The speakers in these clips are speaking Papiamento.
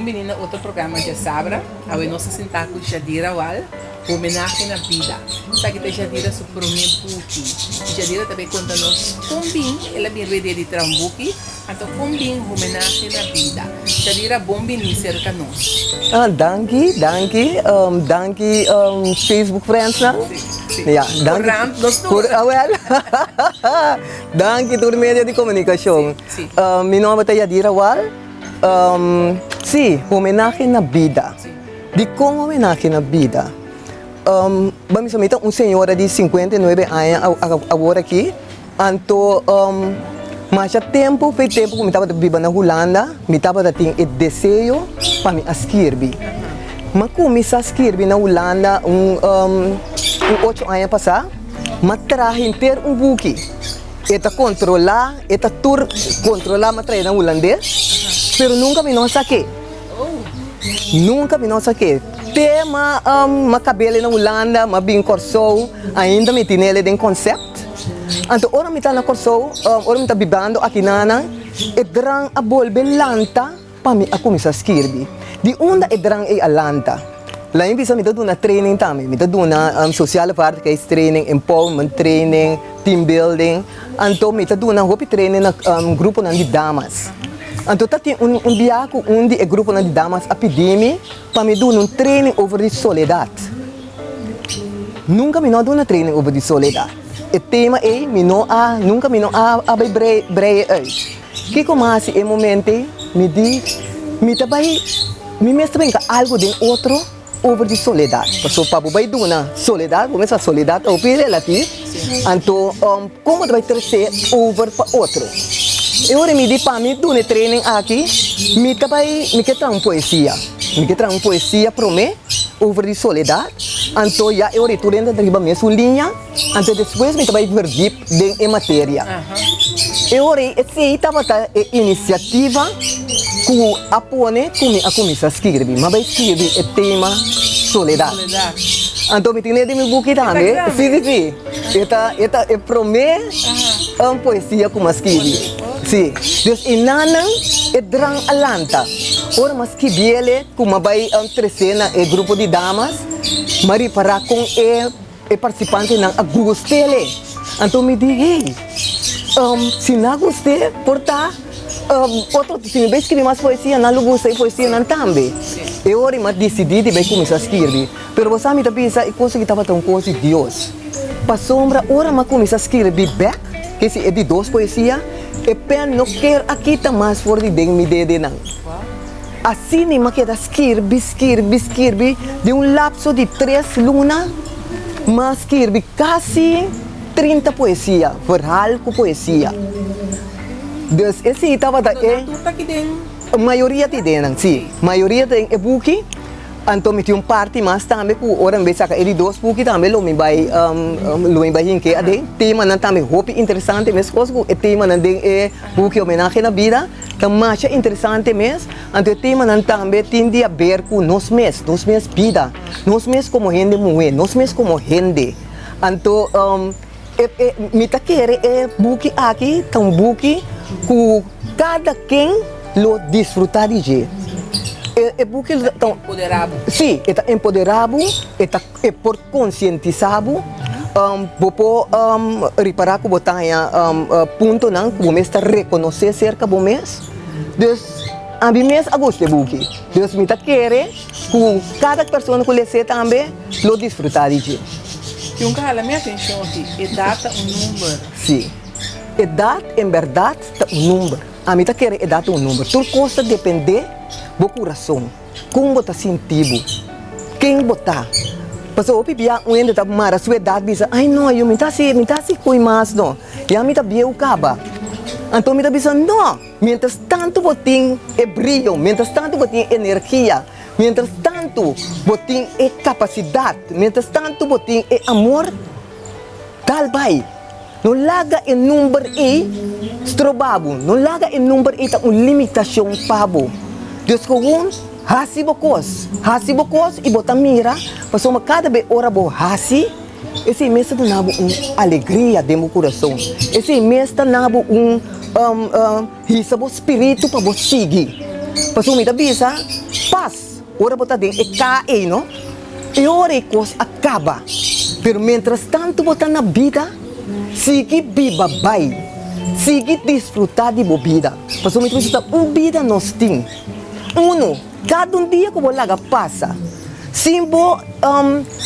Bon bini na otro programa Djasabra. Awe nos a sinta ku Jadira Wal, Homenahe na Bida. Esaki ta Jadira su prome buki. I Jadira ta bay konta nos kon bin el a bin rede di traha un buki, anto kon bin Homenahe na Bida. Jadira, bon bini serka nos. Ah, danki, danki. Danki Facebook friendsnan. Si, si. Ya, danki. Korant nos tur. Awel. Danki tur medio di komunikashon. Si, si. Mi nomber ta Jadira Wal. Sí, homenahe na bida. Dikon homenahe na bida? Bo misa mi ta un señora di 59 aña awor aki, anto masha tempu, fe tempu ku mi tabata biba na Hulanda, mi tabata tin e deseo pa mi a skirbi. Mi a kuminsá skirbi na Hulanda un ocho aña pasá, mi a traha henter un buki. E ta kontrolá, e ta tur kontrolá ma trae na hulandes, pero nunka mi no a sak'é. Nunka mi no a sak'é. Te ma ma kab'el na Hulanda, ma bin Kòrsou, ainda mi tin'el den konsèpt. Anto ora mi ta na Kòrsou, ora mi ta bibando akinana, e drang a bolbe lanta. Pa mi a kuminsá skirbi. Di unda e drang ei a lanta? Lain bisa mi ta duna training tambe. Mi ta duna sociale vaardigheidstraining, empowerment training, team building. Anto mi ta duna hopi training na gruponan di damas. Anto ta tin un bia ku un di e gruponan di damas a pidi mi pa mi duna un training over di soledat. Nunka mi no a duna training over di soledat. E tema ei mi no a, nunka mi no a bai brei uit. Kiko mi a hasi e momento ei? Mi di, Mi ta bai, mi mes ta brinka algu den otro over di soledat. Pasobra pa bo bai duna soledat, bo mes sa soledat ta hopi relativ. Anto, kon bo ta bai trese over pa otro? E ora mi di, pa mi duna e training aki, mi ta bai, mi ke traha un poesia. Mi ke traha un poesia promé over di soledat. Anto ya e ora ei tur hende ta riba mesun liña. Anto despues mi ta bai verdiep den e materia. E ora ei esei tabata e inisiativa ku a pone ku mi a kuminsá skirbi. Mi a bai skirbi e tema soledat. Anto mi tene den mi buki tambe. Si, si, si. E ta e ta e promé poesia ku mi a skirbi. Si. Dus enanan e drang a lanta. Ora mi a skibiel ku mi a bai tresé na e grupo di damas, mi a ripará kon e. E partisipantenan a gust'el. Anto mi di, Hey, si nan a gust'é, por ta otro, si mi bai skirbi mas poesia, nan lo gusta e poesianan tambe. E ora mi a disidí di bai kuminsá skirbi. Pero bo sa mi ta bisa e kos aki tabata un kos di Dios. Pasobra ora mi a kuminsá skirbi bèk, ke si e di dos poesia, e pèn no ker a kita mas for di den mi dedenan. Asina mi a keda skirbi, skirbi, skirbi. Den un lapso di tres luna mi a skirbi kasi trinta poesia, verhal ku poesia. Dus esei tabata e. Nan tur ta aki den? Mayoria ta den nan, si. Mayoria ta den e buki. Anto mi tin un parti mas tambe ku ora mi bai saka e di dos buki tambe lo mi bai lo mi bai hink'é aden. Temanan tambe hopi interesante meskos ku e temanan den e buki Homenahe na Bida. Ta masha interesante mes, anto e temanan tambe tin di haber ku nos mes, nos mes bida, nos mes komo hende muhé, nos mes komo hende. Anto e e mi ta kere e buki aki ta un buki ku kada ken lo disfrutá di dje. E e buki ta un. Empoderá bo. Sí, e ta empoderá bo, e ta e por konsientisá bo, bo por ripará ku bo ta haña puntonan ku bo mes ta rekonosé serka bo mes. Dus, ami mes a gusta e buki. Dus mi ta kere ku kada persona ku les'é tambe lo disfrutá di dje. Tin un ku hala mi atenshon aki, edat ta un number. Sí, edat en bèrdat ta un number. Ami ta kere edat ta un number. Tur kos ta dependé bo kurason. Kon bo ta sinti bo? Ken bo ta? Pasobra hopi bia un hende ta mara su edat bisa, ai no, yo mi ta hasi, mi ta hasi koe mas no, ya mi ta bieu kaba. Anto mi ta bisa, no, mientras tantu bo tin e brio, mientras tantu bo tin e energia, mientras tantu bo tin e kapasidat, mientras tantu bo tin e amor, dal bai. No laga e number ei stroba bo. No laga e number ei ta un limitashon pa bo. Dios gewoon hasi bo kos. Hasi bo kos i bo ta mira pasobra kada be ora bo hasi, esei mes ta duna bo un alegria den bo kurason. Esei mes ta na bo un hisa bo spiritu pa bo sigui. Pasobra mi ta bisa. Pas ora bo ta den e ka ei no, e ora ei kos a kaba. Pero mientras tantu bo ta na bida, sigui biba bai, sigui disfrutá di bo bida. Pasobra mi ta bisa ta un bida nos tin, unu, kada un dia ku bo laga pasa sin bo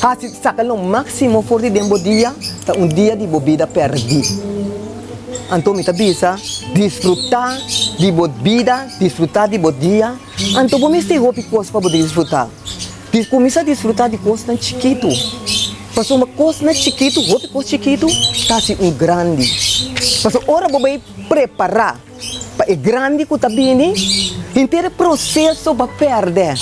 hasi saka lo máksimo for di den bo dia, ta un dia di bo bida pèrdí. Anto mi ta bisa, disfrutá di bo bida, disfrutá di bo dia. Anto bo mester hopi kos pa bo disfrutá. Di kuminsá disfrutá di kosnan chikitu. Pasobra kosnan chikitu, hopi kos chikitu, ta hasi un grandi. Pasobra ora bo bai prepará pa e grandi ku ta bini, henter e proseso bo a pèrdè.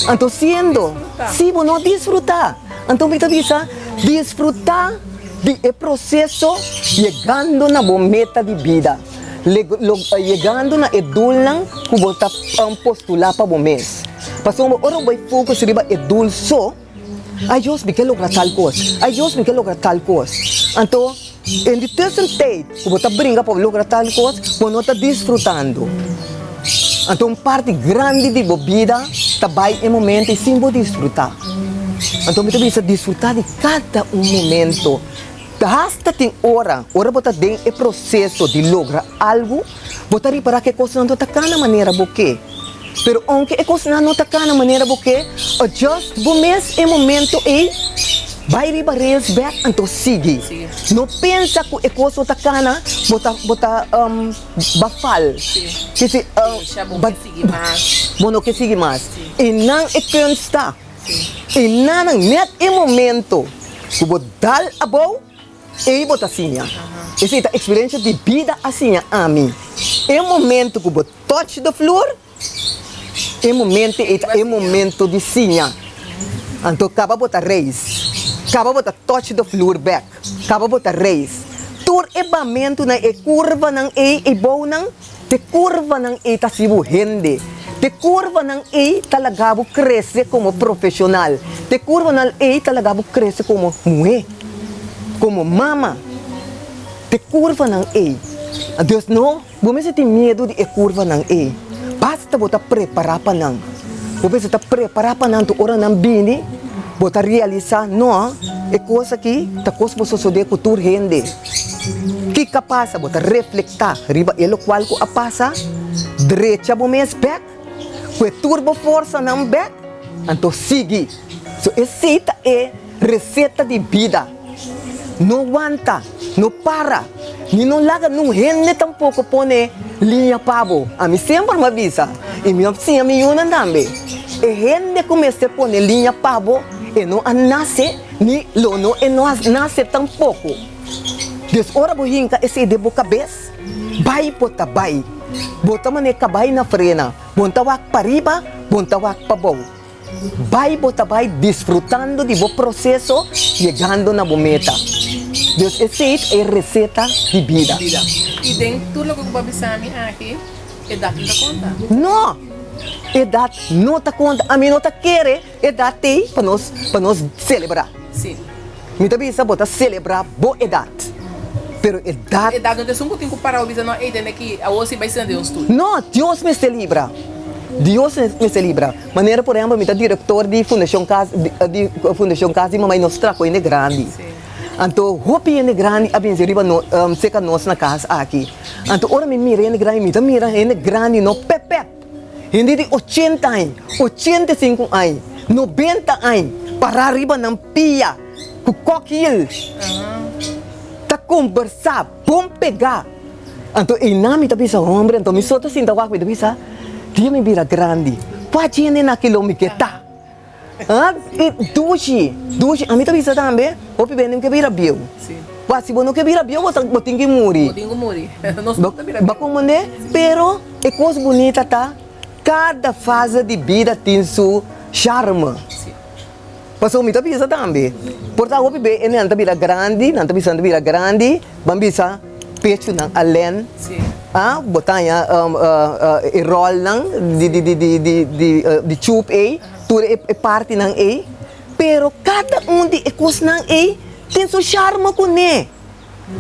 Anto siendo si bo no disfrutá, anto mi ta bisa, disfrutá di e proseso yegando na bo meta di bida. Yegando na e doelnan ku bo ta postulá pa bo mes. Pasobra ora bo bai focus riba e doel so, Ay Dios mi ke logra tal kos, ay Dios mi ke logra tal kos. Anto en di tussentijd ku bo ta bringa pa bo logra tal kos, bo no ta disfrutando. Anto un parti grandi di bo bida ta bai e momento ei sin bo disfrutá. Anto mi ta bisa disfrutá di kada un momento. Hasta tin ora, ora bo ta den e proseso di logra algu, bo ta ripará ku e kosnan no ta kana manera bo ke. Pero ounke e kosnan no ta kana manera bo ke, adjust bo mes e momento ei, bai riba rails bèk anto sigui. No pensa ku e kos no ta kana, bo ta bo ta bafal. Kisi bo no ke sigui mas. I nan e kunst ta. I nanan net e momento ku bo dal abou, ei bo ta siña. Esei ta eksperensia di bida a siña ami. E momento ku bo touch the floor, e momento ei ta e momento di siña. Anto kaba bo ta reis, kaba bo ta touch the floor bek, kaba bo ta reis. Tur e bamentunan, e kurvanan ei, e bounan. Te kurvanan ei ta hasi bo hende. Te kurvanan ei ta laga bo krese komo profeshonal. Te kurvanan ei ta laga bo krese komo muhé, komo mama. Te kurvanan ei. Dus no bo mester tin miedu di e kurvanan ei. Basta bo ta prepará pa nan. Bo mester ta prepará pa nan tur ora nan bini, bo ta realisá, no, e kos aki ta kos bo sosodé ku tur hende. Kiko a pasa? Bo ta reflektá riba e lokual ku a pasa, drecha bo mes bèk, ku e tur bo forsanan bèk, anto sigui. So esei ta e reseta di bida. No wanta, no para, ni no laga nun hende tampoko pone liña pa bo. Ami semper mi a bisa, i mi a siña mi yunan tambe, e hende ku mester pone liña pa bo, e no a nase. Ni lo no e no a nase tampoko. Dus ora bo hinka esei den bo kabes, bai bo ta bai. Bo ta manera kabai na frena, bo no ta wak pariba, bo no ta wak pabou. Bai bo ta bai disfrutando di bo proseso yegando na bo meta. Dus esei ta e reseta di bida. I den tur loke ku bo a bisa mi aki, edat no ta konta? No! Edat no ta konta. Ami no ta kere Edat t'ei pa nos pa nos selebrá. Sí. Mi ta bisa bo ta selebrá bo edat, pero edat. Edat no ta esun ku tin ku para bo bisa no ey tende aki awor si bai sina den un stul. No, Dios mester libra. Dios mester libra. Manera por ehempel mi ta direktor di Fundashon Kas di Fundashon Kas di Mama i nos traha ku hende grandi. Sí. Anto hopi hende grandi a binse riba no serka nos na kas aki. Anto ora mi mira hende grandi mi ta mira hende grandi no pèpèp. Hende di ochenta aña, 85 aña, 90 aña pará riba nan pia ku kòkil ta kombersá bon pegá. Anto einan mi ta bisa, Hombre, anto mi so ta sinta wak, mi ta bisa, Dia mi bira grandi, kua djende na kilo mi ke ta? Ah, i dushi, dushi. Ami ta bisa tambe, hopi bende mi ke bira bieu. Wak, si bo no ke bira bieu, bo ta, bo tin ki muri. Bo tin ku muri. Nos tur ta bira bieu. Bo komprendé? Pero e kos bunita ta, kada fase di bida tin su sharme. Pasobra mi ta bisa tambe, por ta hopi be e nan ta bira grandi, nan ta bisa nan ta bira grandi, ban bisa pechunan a len. Ah, bo ta haña e ròlnan di di di di di di di chup ei, tur e e partinan ei, pero kada un di e kosnan ei tin su sharma kuné.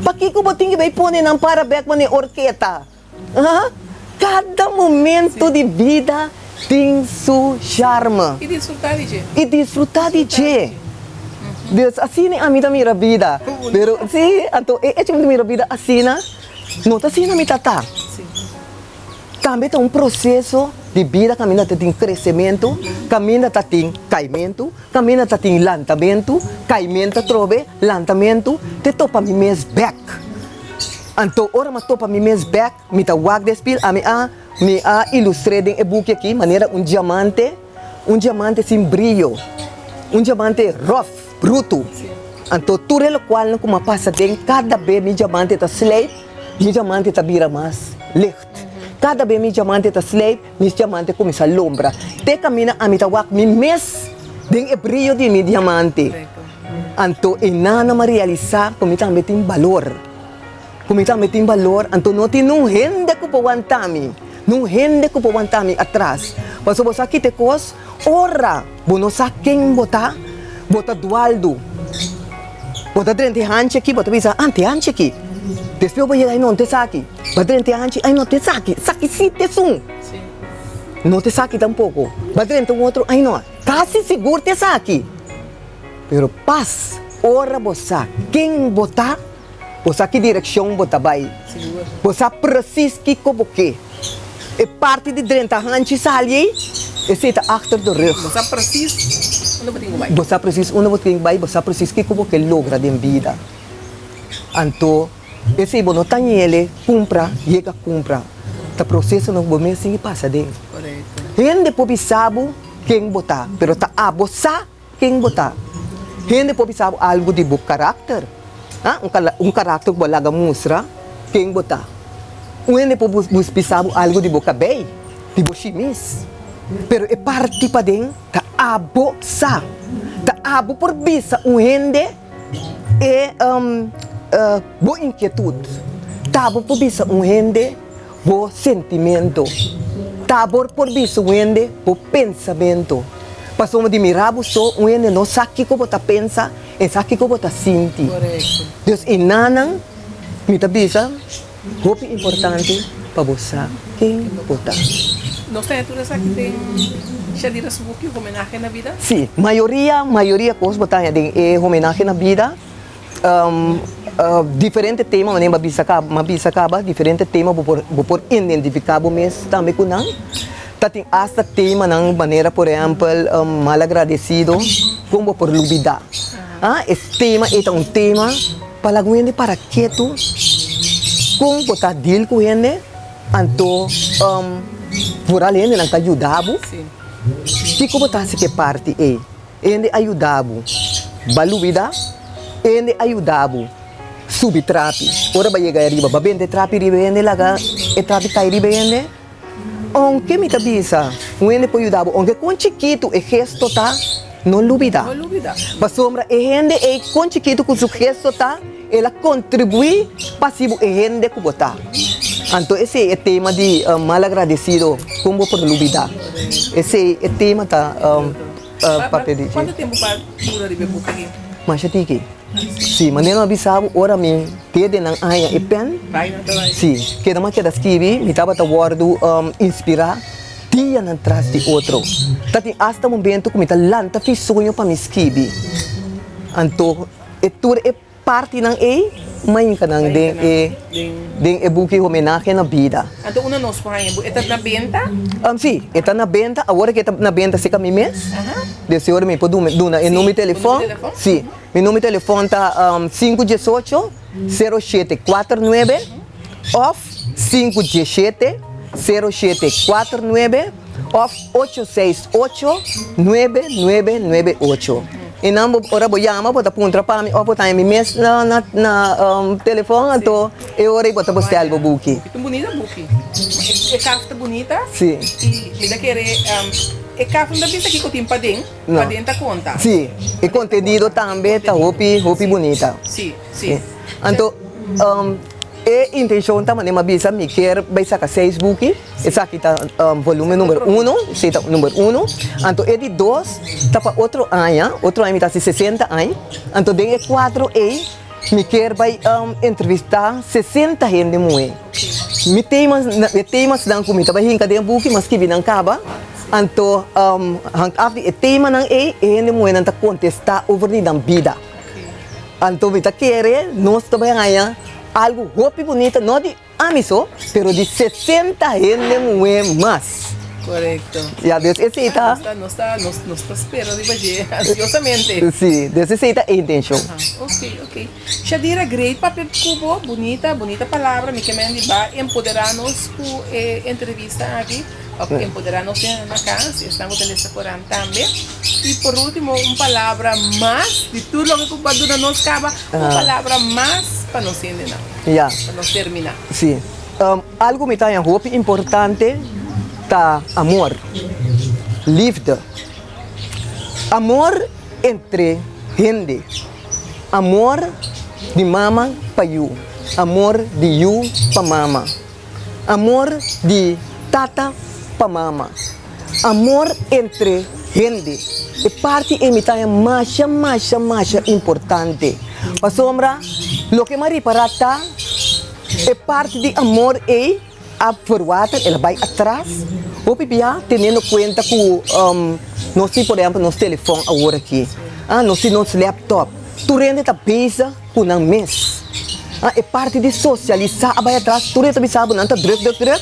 Pakiko bo tin ki bai pone nan para bèk manera orketa? Ah, kada momento di bida. tin su charme. I disfrutá di dje. I disfrutá di dje. Dus asina ami ta mira bida. Pero si, anto e echo mi ta mira bida asina, no ta asina mi ta ta. Tambe ta un proseso di bida kaminda ta tin kresementu, kaminda ta tin kaimentu, kaminda ta tin lantamentu, kaimentu atrobe, lantamentu, te topa mi mes bèk. Anto ora mi a topa mi mes bèk, mi ta wak den spil, ami a mi a ilustr'é den e buki aki manera un diamante, un diamante sin briyo, un diamante ròf, brutu. Anto tur e lokualnan ku mi a pasa den, kada be mi diamante ta slijp, mi diamante ta bira mas licht. Kada be mi diamante ta slijp, mi diamante kuminsá lombra. Te kaminda ami ta wak mi mes den e briyo di mi diamante. Anto e nana mi a realisá ku mi tambe tin balor. Ku mi tambe tin balor, anto no tin nun hende ku por wanta mi, nun hende ku por wanta mi atras. Pasobra bo sa kita e kos, ora bo no sa ken bo ta, bo ta dualdu. Bo ta drenta e hanchi aki, bo ta bisa, ah, ta e hanchi aki. Despues bo yega, ay no, no ta esaki. Bo a drenta e hanchi, ay no, ta esaki, esaki si ta esun. No ta esaki tampoko. Bo a drenta un otro, ay no, kasi sigur ta esaki. Pero pas ora bo sa ken bo ta, Bo sa ki direkshon bo ta bai. Bo sa presis kiko bo ke. E parti di drenta hanchi sali ei, esei ta achter de rug. Bo sa presis unda bo tin ku bai. Bo sa presis unda bo tin ku bai, bo sa presis kiko bo ke logra den bida. Anto, esei bo no ta ñele kumpra, yega kumpra. Ta prosesonan ku bo mes tin ki pasa den. Hende por bisa bo ken bo ta, pero ta abo sa. Ken bo ta? Hende por bisa bo algu di bo karakter. Ha? Un kala, un karakter ku bo a laga mustra ken bo ta. Un hende por bisa bo algu di bo kabei, di bo shimis. Pero e parti paden ta abo sa. Ta abo por bisa un hende e bo inkietut. Ta abo por bisa un hende bo sentimento. Ta bo por bisa un hende bo pensamento. Pasobra di mira bo so un hende no sa kiko bo ta pensa en sa kiko bo ta sinti. Dus e nanan mi ta bisa hopi importante pa bo sa ken bo ta. Nos ta tur esaki den Shadira su buki Homenahe na Bida? Si, mayoria mayoria kos bo ta haña den e Homenahe na Bida. Diferente tema manera bo a bisa kaba, mi a bisa kaba, diferente tema bo por bo por identifiká bo mes tambe ku nan. Ta tin asta temanan manera por ehèmpel malagradesido, kon bo por lubidá. Ah, e tema ei ta un tema pa laga un hende para ketu kon bo ta deal ku hende, anto vooral hendenan ta yuda bo. Kiko bo ta hasi ku e parti ei? Hende a yuda bo ba lubida, hende a yuda bo subi trapi. Ora bo a yega ariba, bo a benta e trapi riba hende, laga e trapi kai riba hende. Ounke mi ta bisa, un hende por yuda bo, ounke kon chikitu e gesto ta, no lubida. Pasobra e hende ei kon chikitu ku su gesto ta, el a kontribuí pa hasi bo e hende ku bo ta. Anto esei e tema di malagradesido, kon bo por lubida. Esei e tema ta. Papia di dje. Kuantu tempu pa dura riba e buki aki? Masha tiki. Si, manera mi a bisa bo ora mi dede nan haña e pen, si, keda mi a keda skibi, mi tabata wòrdu inspirá dianan tras di otro. Ta tin asta momento ku mi ta lanta fi soño pa mi skibi. Anto e tur e Partinan ei mainka nan den e den e buki Homenahe na Bida. Anto unda nos por haña e buki? E ta na benta? Si, e ta na benta. Awor ke e ta na benta serka mi mes. Desi ora mi por duna e number di telefòn. Si, mi number di telefòn ta sinku diesocho, sero shete kuater nuebe òf sinku diesshete, sero shete kuater nuebe. Of ocho seis ocho, nuebe nuebe nuebe ocho. I nan bo ora bo yama bo ta puntra pa mi of bo ta haña mi mes na na na telefon anto e ora ei bo ta bestel bo buki. Ta un bunita buki. E kaf ta bunita. Si. I mi ta kere e kaf no ta bisa kiko tin paden, paden ta konta. Si, e kontenido tambe ta hopi hopi bunita. Si, si. Anto e intencion ta manera mi a bisa mi kier bai saca seis buki, esaki ta volumen number uno, esei ta number uno, anto e di dos ta pa otro aña, otro aña mi ta haci sesenta aña, anto den e cuadro ei mi kier bai entrevista sesenta hende muhe. Mi tema, e temasnan cu mi ta bai hinca den e buki mi a skibi nan caba. Anto hangt af di e temanan ei e hende muhénan ta kontestá over di nan bida. Anto mi ta kere nos ta bai haña algu hopi bunita no di ami so pero di 60 hende muhé mas. Korekto. Ya, dus esei ta. Nos ta nos ta spera riba dje ansiosamente. Si, dus esei ta e intenshon. Ok, ok. Shadira great papia ku bo, bunita, bunita palabra, mi ke men di ba empoderá nos ku e entrevista aki, pa empoderá nos den na kas, esnan ku ta lesa koran tambe. I por ultimo un palabra mas di tur loke ku bo a duna nos kaba, un palabra mas pa nos hendenan, pa nos terminá. Si, algu mi ta haña hopi importante ta amor, liefde. Amor entre hende. Amor di mama pa yu. Amor di yu pa mama. Amor di tata pa mama. Amor entre hende. E parti ei mi ta haña masha masha masha importante. Pasobra loke mi a ripará ta e parti di amor ei a verwater, el a bai atras. Hopi bia teniendo kuenta ku nos tin por ehèmpel nos telefòn awor aki, nos tin nos laptop, tur hende ta bezig ku nan mes. E parti di sosialisá a bai atras, tur hende ta bisa bo nan ta drùk drùk drùk,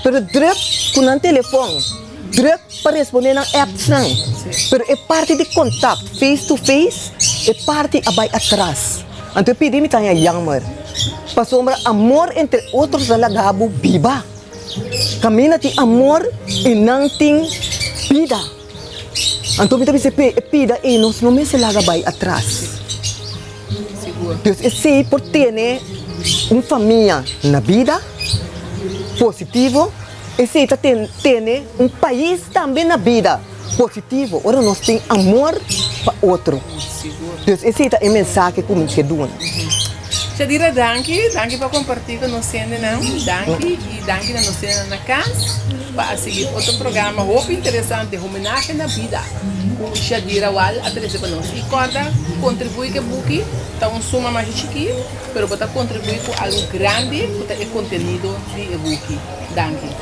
pero drùk ku nan telefòn, drùk pa respondé nan appsnan, pero e parti di kontakt face to face, e parti a bai atras. Anto e pidi mi ta haña yammer, pasobra amor entre otro ta laga bo biba. Kaminda tin amor i nan tin bida. Anto mi ta bisa p'e, e pida ei nos no mester laga bai atras. Dus esei por tene un famia na bida positivo, esei ta tene un pais tambe na bida positivo ora nos tin amor pa otro. Dus esei ta e mensahe ku mi ke duna. Shadira danki, danki pa kompartí ku nos hendenan, danki i danki na nos hendenan na kas pa a sigui otro programa hopi interesante, Homenahe na Bida ku Shadira Wal a trese pa nos. I kòrda kontribuí ku e buki, ta un suma masha chikí, pero bo ta kontribuí ku algu grandi ku ta e kontenido di e buki. Danki.